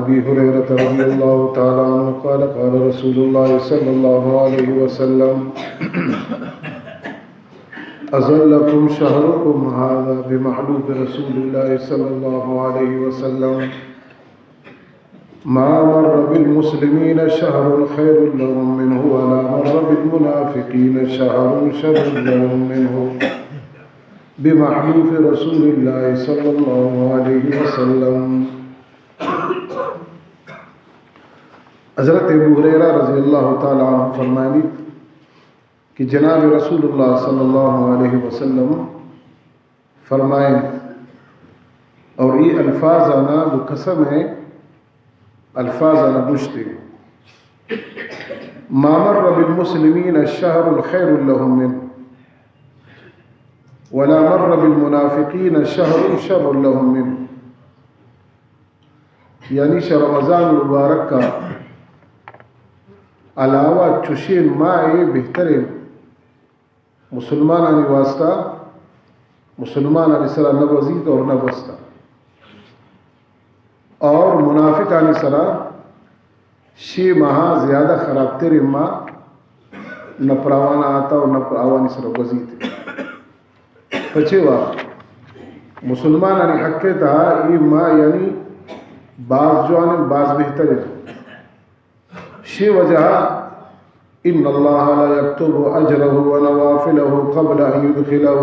أبي هريرة رضي الله تعالى عنه قال: قال رسول الله صلى الله عليه وسلم: أظلكم شهركم هذا بمحلوف رسول الله صلى الله عليه وسلم: ما مر بالمسلمين شهر خير لهم منه ولا مر بالمنافقين شهر شر لهم منه بمحلوف رسول الله صلى الله عليه وسلم. حضرت ابو ہریرہ رضی اللہ تعالی عنہ فرمائنیت کہ جناب رسول اللہ صلی اللہ علیہ وسلم فرمائنت، اور یہ الفاظ آنا وہ قسم ہے، الفاظ آنا گوشتے: ما مر بالمسلمين شهر خير لهم منه ولا مر بالمنافقين شهر شر لهم منه. یعنی شہ رمضان مبارک کا علاوہ چشین ماہ بہترین مسلمانانی واسطہ، مسلمانانی سرا نہ گوزیت اور نہ گوستا، اور منافقانی سرا شی ماہ زیادہ خرابترین ماہ، نہ پراوانا آتا اور نہ پراوانی سرا گوزیت. پچے وا مسلمانانی حق ء تہا اے ماہ یعنی باز جوان انت، باز بہتر انت. شی وجہ: إن الله لا يكتب أجره ونوافله قبل أن يدخله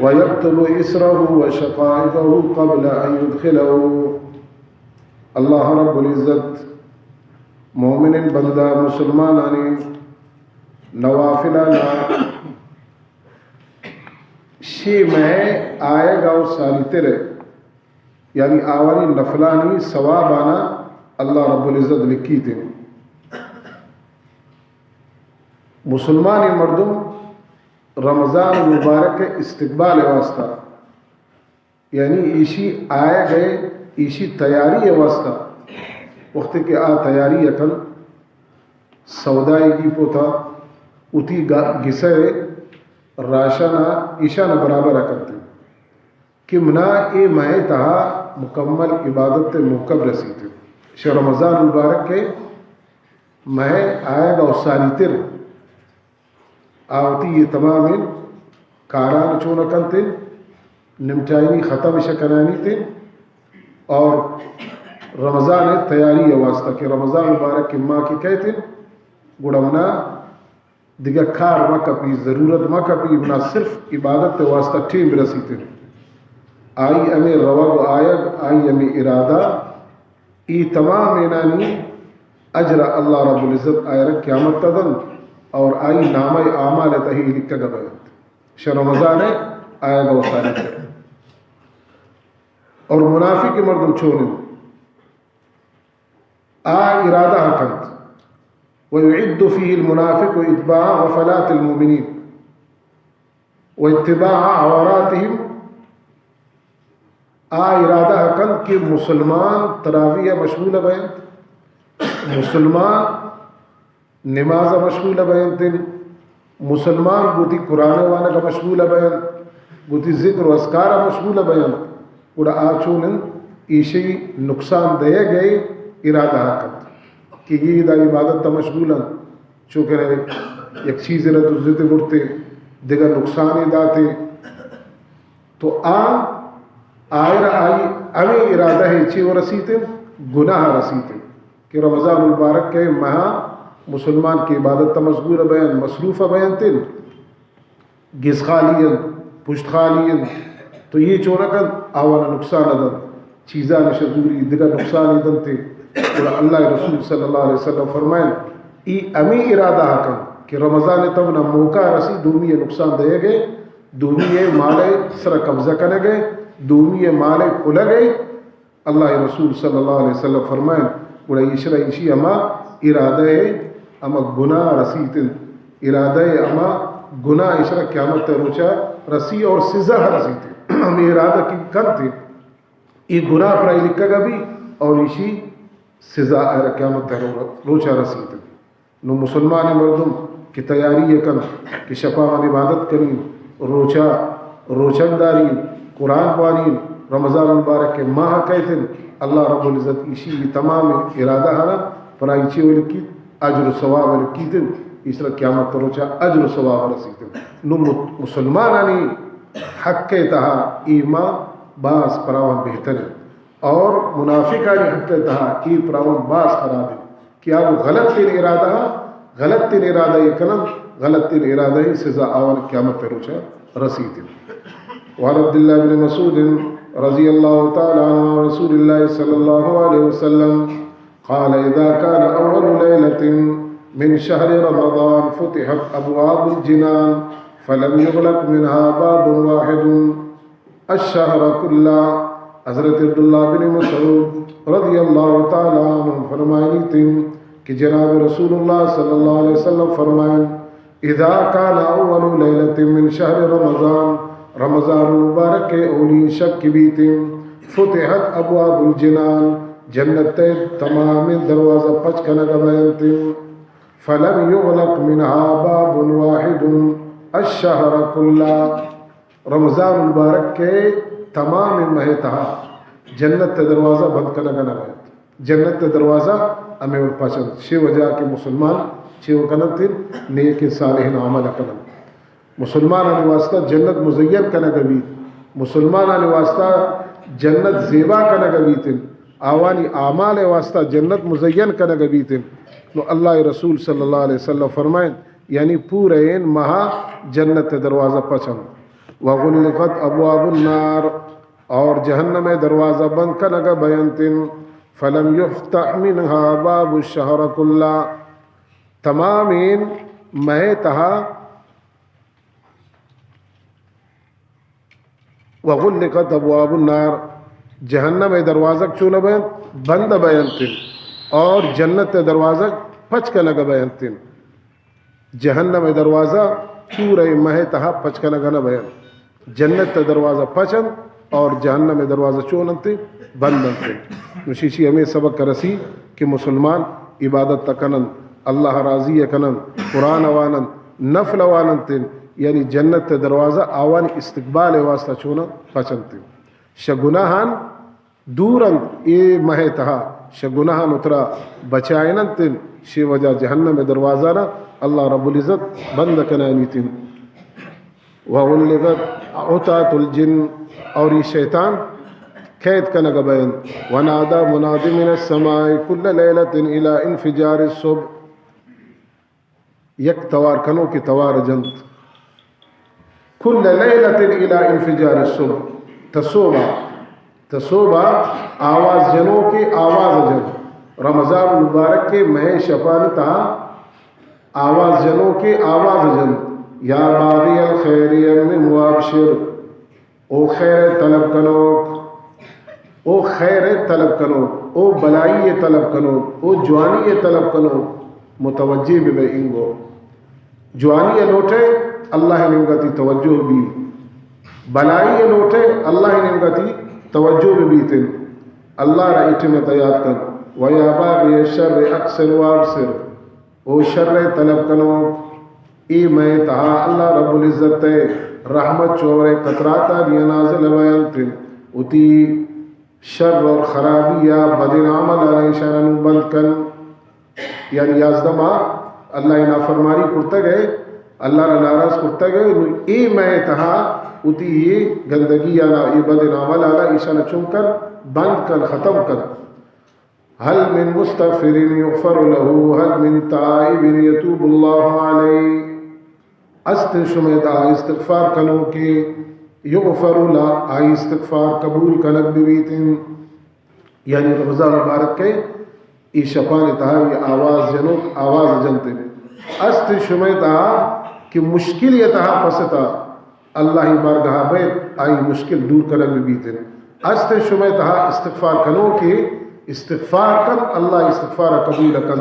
ويكتب إسره وشقائقه قبل أن يدخله. اللہ رب العزت مومنین بندہ مسلمانانی نوافلانا شی مہ آیگ ء ساریتر، یعنی آوانی نفلانی ثواب آنا اللہ رب العزت لکیت. مسلمانیں مردم رمضان مبارک استقبال واسطہ، یعنی ایشی آیگ ء، ایشی تیاری ء واسطہ، وقتی کہ آ تیاری ء کن، سودائے گی پوتا، وتی گا-، گسہ ء راشن ء ایشان ء برابر ء کنت کہ منا اے ماہ ء تہا مکمل عبادت ء موقع رسیت. شہ رمضان مبارک ء ماہ ء آیگ ء ساریتر آ وتی یہ تمامیں کاران چون کنت، نمٹائینی ختم اش کنانیت، اور رمضان ء تیاری ء واسطہ کہ رمضان مبارک کہ ماہ کہ کئیت، گڑا منا دگہ کار مہ کپی، ضرورت مہ کپی، منا صرف عبادت ء واسطہ ٹیم برسیت. آئی ہمیں روگ و آیگ، آئی ہمیں ارادہ، ای تمام اینانی اجر اللہ رب العزت آئرا قیامت تا دنت اور آئی نامہ اعمال تہی لکھگا بینت. شہ رمضان آئے گا وسانی تر. اور منافق مردم چون انت؟ آ ارادہ کنت. ويعد فيه المنافق اتباع غفلات المؤمنين واتباع عوراتهم. آ ارادہ کنت کہ مسلمان تراویح ء مشغول بینت، مسلمان نماز ء مشغول بینت، مسلمان گوتی قرآن وانگ ء مشغول بینت، گوتی ذکر و اذکار ء مشغول بینت، گڑا آ چون انت؟ ایشی نقصان دئیگ ء ارادہ کنت کہ یہ دا عبادت ء مشغول انت. چو کہ یک چیزے را دزیت برتے، دگہ نقصانے داتے، تو آ آئرا آئی ہمیں ارادہ ہے چی و رسیت انت، گناہ رسیت انت کہ رمضان المبارک کے مہا مسلمان کی عبادت تا مشغول بینت، مصروف بینت انت. گس خالی انت، پشت خالی انت، تو یہ چونہ کنت، آوانا نقصان دنت، چیزانی شزوری دگہ نقصان دنت. گڑا اللہ رسول صلی اللہ علیہ وسلم فرمائن، ای امی ارادہ کنت کہ رمضان تمنا موقع رسی، دومی نقصان دئیگے، دومی مالے سر قبضہ کنگے، دومی مالے کلگے، اللہ رسول صلی اللہ علیہ وسلم فرمائن، گڑا ایشرا ایشی ہما ارادہ ہے، ہما گناہ رسیت انت. ارادہ ہے ہما گناہ ایشرا قیامت روچا رسی اور سزا رسیت انت. ہمیں ارادہ کی کنت، یہ گناہ پر لکھگا بھی اور ایشی سزا آئرا قیامت روچا رسیت انت. نو مسلمانیں مردم کہ تیاری ء کنت کہ شپا من عبادت کنی، روچا روچن داری، قرآن بوانین، رمضان المبارک کے ماہ کئیت انت، اللہ رب العزت ایشی ای تمام ارادہ ہنا پرائی چے و لکیت، اجر و ثواب لکیت انت، ایشرا قیامت روچا اجر و ثواب رسیت انت۔ نو مت-، مسلمانانی حق تہا ای ماہ باز پراوان بہتر انت۔ اور منافقانی حق تہا ای پراوان باز خراب انت کہ آ غلط تین ارادہ، غلط تین ارادہ ای کنن، غلط تین ارادہ ای سزا آوان قیامت روچا رسیت انت۔ وعن عبد الله بن مسعود رضي الله تعالى عنه عن رسول الله صلى الله عليه وسلم قال: إذا كان أول ليلة من شهر رمضان فتحت أبواب الجنان فلم يغلق منها باب واحد الشهر كله۔ حضرت عبداللہ بن مسعود رضی اللہ تعالی عنہ فرمائنیت کہ جناب رسول اللہ صلی اللہ علیہ وسلم فرمائن: إذا كان أول ليلة من شهر رمضان، رمضان المبارک کے اولی شک کی بیت، فتحت أبواب الجنان، جنت تمام دروازہ پچ کنگ بینت، فلم يغلق منها باب واحد الشهر كله۔ رمضان المبارک کے تمام ماہ تہا جنت دروازہ بند کنگ نہ بینت۔ جنت دروازہ ہمے وڑ پچ انت۔ شے وجہ کہ مسلمان چے و کننت، نیک صالحین عمل کننت۔ مسلمانانی واسطہ جنت مزین کنگ بیت۔ مسلمانانی واسطہ جنت زیبا کنگ بیت۔ آوانی اعمال واسطہ جنت مزین کنگ بیت۔ نو اللہ رسول صلی اللہ علیہ وسلم فرمائن، یعنی پورے این ماہ جنت دروازہ پچ انت۔ وغلقت أبواب النار، اور جہنم دروازہ بند کنگ بینت، فلم يفتح منها باب الشهر كله، تمام این ماہ تہا، وغلقت أبواب النار، جہنم دروازگ چون بینت، بند بینت، اور جنت دروازگ پچ کنگ بینت۔ جہنم دروازہ پورے ماہ تہا پچ کنگ نہ بینت۔ جنت دروازہ پچ انت اور جہنم دروازہ چون انت، بند انت۔ نو شیشی ہمے سبق رسی کہ مسلمان عبادت کننت، اللہ راضی کننت، قرآن واننت، نفل واننت، یعنی جنت دروازہ آوانی استقبال واسطہ چون انت، پچ انت۔ شہ گناہان دور انت، اے ماہ تہا شہ گناہان اترا بچائیننت، شے وجہ جہنم دروازہ را اللہ رب العزت بند کنانیت۔ وغلقت عتاة الجن، اور ای شیطان قید کنگ بینت۔ ونادى مناد من السماء كل ليلة إلى انفجار الصبح۔ یک توار کنوکے توار جنت۔ كل ليلة إلى انفجار الصبح۔ تا صبح، تا صبح آواز جنوکے آواز جنت۔ رمضان مبارک کے ماہ شپانی تہا آواز جنوکے آواز جنت، یا باغی الخیر یمم وابشر، او خیر طلب کنوک، او خیر طلب کنوک، او بلائی طلب کنوک، او جوانی طلب کنوک، متوجہ ببے انگو۔ جوانی لوٹے، اللہ نیمگا تی توجہ بی۔ بلائی لوٹے، اللہ نیمگا تی توجہ ببیتن۔ اللہ را اے ٹیمتا یاد کن۔ ویا باغی الشر اقصر وابصر۔ او شر طلب کنوک، اے ماہ تہا اللہ رب العزت رحمت چورے قطراتانی نازل بینت، وتی شر اور خرابی یا بدین عملان ایشان نو بند کن۔ یعنی یازدہ ماہ اللہ نافرمانی کرتگ ئے، اللہ را ناراض کرتگ ئے، نو اے ماہ تہا وتی اے گندگی یا نا اے بدین عملان ایشان چون کن، بند کن، ختم کن۔ هل من مستغفر يغفر له، هل من تائب يتوب الله عليه۔ است شمئے تہا استغفار کنوکے، یغفر له، آئی استغفار قبول کنگ ببیت انت۔ یعنی رمضان مبارک کے ای شپان تہا ای آواز جنوک آواز جنت انت۔ است شمئے تہا کہ مشکل تہا پستا، اللہ بارگاہ بیت، آئی مشکل دور کنگ ببیت انت۔ است شمئے تہا استغفار کنوکے استغفار کن، اللہ استغفار قبول کن۔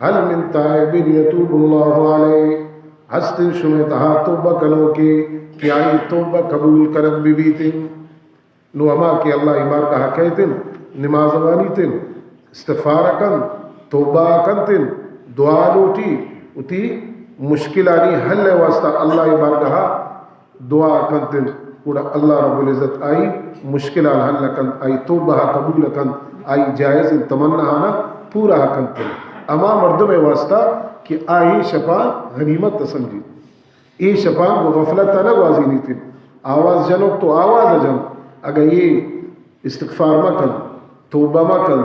هل من تائب يتوب الله عليه، است شمئے تہا توبہ کنوکے کہ آئی توبہ قبول کنگ ببیت انت۔ نو ہما کہ اللہ بارگاہ کئیت انت، نماز وانیت انت، استغفار کنت، توبہ کنت انت، دعا لوٹی، وتی مشکلانی حل واسطہ اللہ بارگاہ دعا کنت انت۔ گڑا اللہ رب العزت آئی مشکلان حل کنت، آئی توبہ قبول کنت، آئی جائز تمنا آنا پورا کنت۔ اما مردم واسطہ کہ آئی شپا غنیمت سمجھی، اے شپان گو غفلت نہ گوازینیت۔ آواز جنوک تو آواز جن، اگہ اے استغفار مکن، توبہ مکن،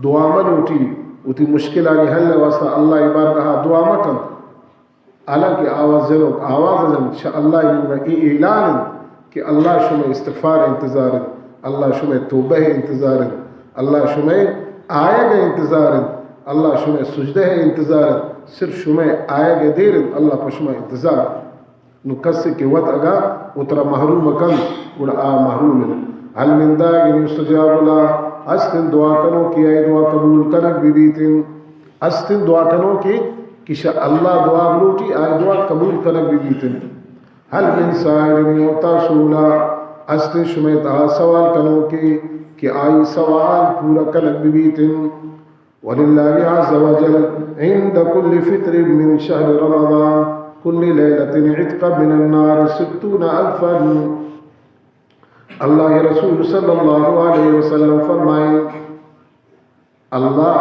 دعا ملوٹی، وتی مشکلانی حل واسطہ اللہ بارگاہ دعا مکن، حالانکہ آواز جنوک آواز جن، شہ اللہ نیمگا اے اعلان انت کہ اللہ شمئے استغفار انتظار انت، اللہ شمئے توبہ انتظار انت، اللہ شمئے آیگ انتظار انت، اللہ شمئے سجدہ انتظار انت، صرف شمئے آیگ دیر انت، اللہ پہ شما انتظار انت۔ نو کسے کہ وت اگا وترا محروم کن، گڑا آ محروم انت۔ هل من داع یستجاب له، استن دعا کنوکے آئی دعا قبول کنگ ببیت انت۔ استن دعا کنوکے کہ شہ اللہ دعا بلوٹی، آئی دعا قبول کنگ ببیت انت۔ هل من سائل یعطى سؤله، استن شمئے تہا سوال کنوکے کہ آئی سوال پورا کنگ ببیت انت۔ ولله عز وجل عند كل فطر من شهر رمضان كل ليلة عتقا من النار ستون ألفا۔ اللہ رسول صلی اللہ علیہ وسلم فرمائیں، اللہ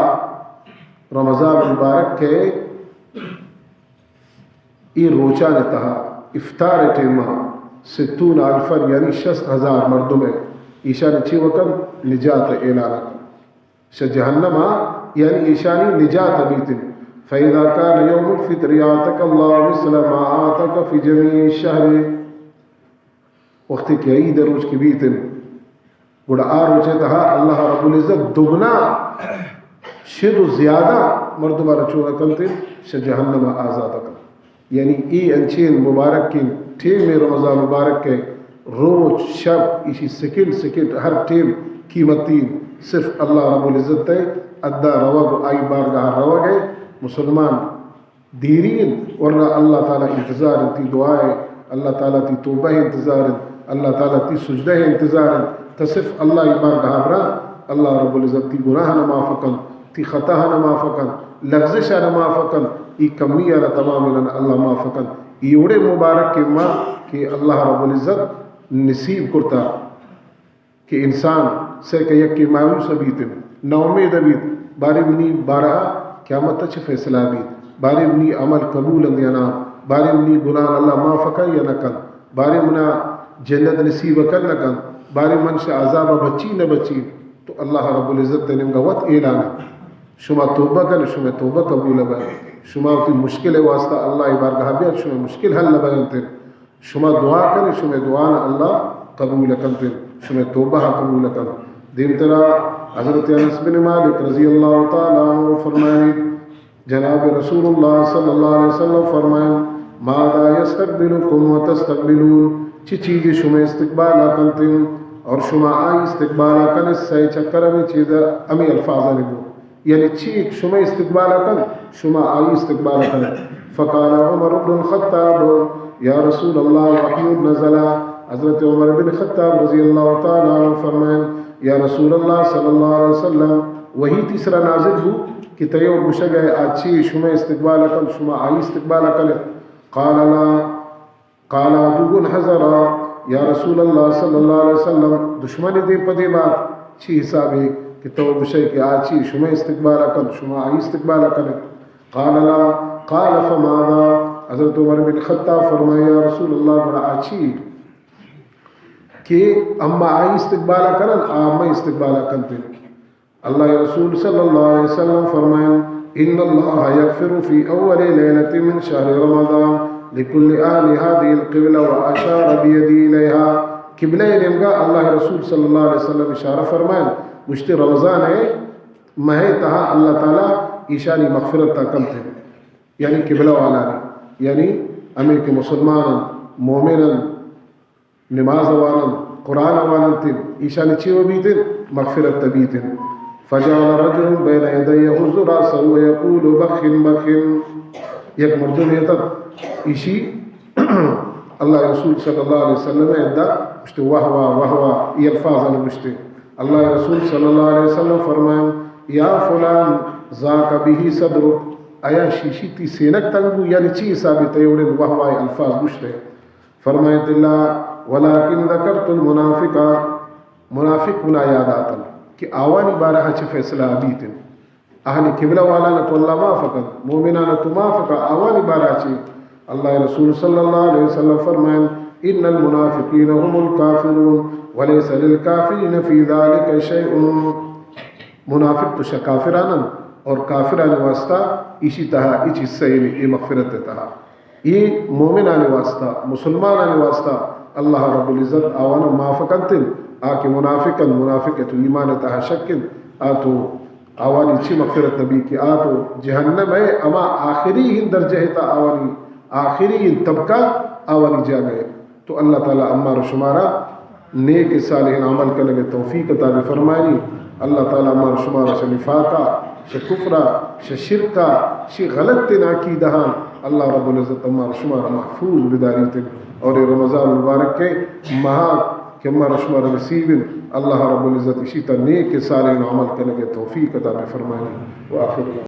رمضان مبارک کے ای روچان تہا افطار ٹیما ستون الفا یعنی شست ہزار مردم ہے، ایشان چی وکن؟ نجات اعلان کن۔ شہ جہنم ء یعنی ایشانی نجات بیت انت۔ فإذا كان يوم الفطر أعطاك الله مثل ما أعطاك في جميع الشهر۔ وقتی کہ عید روچ کہ بیت انت، گڑا آ روچ تہا اللہ رب العزت دگنا شد و زیادہ مردمانا چون کنت، شہ جہنم آزاد کنت۔ یعنی اے انچیں مبارکیں ٹیمے رمضان مبارک کے روچ، شپ، ایشی سیکنڈ، سیکنڈ ہر ٹیم قیمتی انت۔ صرف اللہ رب العزت ء ادا روگ و آئی بارگاہ روگ ء مسلمان دیری انت، ورنہ اللہ تعالی انتظار انت تی دعا ء، اللہ تعالی تی توبہ ء انتظار انت، اللہ تعالی تی سجدہ ء انتظار انت۔ تو صرف اللہ ء بارگاہ برا، اللہ رب العزت تی گناہ نہ معاف کنت۔ تی خطا ہنا معاف کن، لغزش ہنا معاف کن، ای کمی ہنا تمام انن اللہ معاف کن۔ ای وڑے مبارک کہ ما کہ اللہ رب العزت نصیب کرتا کہ انسان سے کہ یکی مایوس بیت، نا امید بیت، بارے منی بارہ قیامت چہ فیصلہ بیت، بارے منی عمل قبول انت یا نا، بارے منی گناہ اللہ معاف کن یا نہ کن، بارے منا جنت نصیب کن نہ کن، بارے من شہ عذاب بچی نہ بچی۔ تو اللہ رب العزت ء نیمگا وت اعلان انت، شما توبہ کن، شما توبہ قبول بنت، شما وتی مشکل واسطہ اللہ ء بارگاہ بیت، شما مشکل حل بنت، شما دعا کن، شما دعا نہ اللہ قبول کنت، شما توبہ قبول کنت۔ دیمترا حضرت انس بن مالک رضی اللہ تعالی عنہ فرمائیت، جناب رسول اللہ صلی اللہ علیہ وسلم فرمائیں، ماذا يستقبلكم وتستقبلون، چی چیزی شما استقبال کنت اور شما آئی استقبال کنت، سہ چکر ہمیں چیز، ہمیں الفاظ نے بو، یعنی چی شما استقبال کن، شما آئی استقبال کن۔ فقال عمر بن الخطاب، یا رسول اللہ، وحی نزل۔ حضرت عمر بن خطاب رضی اللہ تعالی عنہ فرمائیں، یا رسول اللہ صلی اللہ علیہ وسلم، وحی تیسرا نازل بو کہ تیو گشگ ء آ چی شما استقبال کن، شما آئی استقبال کن۔ قال لا، قال عدو حضر، یا رسول اللہ صلی اللہ علیہ وسلم، دشمن دیم پہ دیم آت، چی حسابے کہ تو گشئے کہ آ چی شما استقبال کن، شما آئی استقبال کن؟ قال لا، قال فماذا؟ حضرت عمر بن خطاب فرمائے، یا رسول اللہ، گڑا آ چی کہ اما آئی استقبال کنن، آ مئے استقبال کنت؟ اللہ رسول صلی اللہ علیہ وسلم فرمائیں، ان اللہ یغفر فی اول لیلۃ من شہر رمضان لکل اہل ہذه القبلہ و اشار بیدی الیہا۔ قبلہ نیمگا اللہ رسول صلی اللہ علیہ وسلم اشارہ فرمائیں، گوشتے رمضان ہے ماہ تہا اللہ تعالی ایشانی مغفرت تا کنت، یعنی قبلہ والا نے، یعنی ہمیں کہ مسلمان، مومن، نماز وانن، قرآن وانن تن، ایشانی چی و بیتن؟ مغفرت تبیتن۔ فجعل رجل بین یدی یہز راسہ و یقول بخن بخن۔ یک مردم یتت، ایشی اللہ رسول صلی اللہ علیہ وسلم ادا گشتے، واہ واہ، واہ واہ، یہ الفاظ آن گشتے۔ اللہ رسول صلی اللہ علیہ وسلم فرمائن، یا فلان، ذاک بہ صدرک، آیا شیشی تی سینک تنگ بو، یعنی چی حسابی تی اوڑے واہ واہ الفاظ گشتے؟ فرمائیت، لا، ولكن ذكرت المنافق، منافق منا یاد آتن کہ آوانی بارہ چہ فیصلہ بیت انت۔ اہل قبلہ والانا تو اللہ معاف کن، مومنانا تو معاف کن، آوانی بارہ چہ اللہ رسول صلی اللہ علیہ وسلم فرمائن، ان المنافقین هم الكافرون وليس للكافرين في ذلك شيء۔ منافق تو شہ کافرانن اور کافرانی واسطہ ایشی تہا ہچ حصہ یعنی اے مغفرت تہا۔ اے مومنانی واسطہ، مسلمانانی واسطہ اللہ رب العزت آوانا معاف کنت انت۔ آ کہ منافق انت، منافق تو ایمان تہا شک انت، آ تو آوانی چی مغفرت نبی کہ آ تو جہنم ہے، اما آخری ہن درجہ تا آوانی آخری ہن طبقہ آوانی جاگہ ہے۔ تو اللہ تعالی امار و شمارا نیک صالحین عمل کنگ توفیق عطا بفرمائنی۔ اللہ تعالی امار شمارا شہ نفاقا، شہ کفرا، شہ شرکا، شہ غلط عقیدہان اللہ رب العزت امار شمارا محفوظ بداریت۔ اور اے رمضان مبارک کے ماہ کہ امار شمارا نصیب انت، اللہ رب العزت اشی تا نیک صالحین عمل کنگ توفیق عطا بفرمائنی۔ وآخر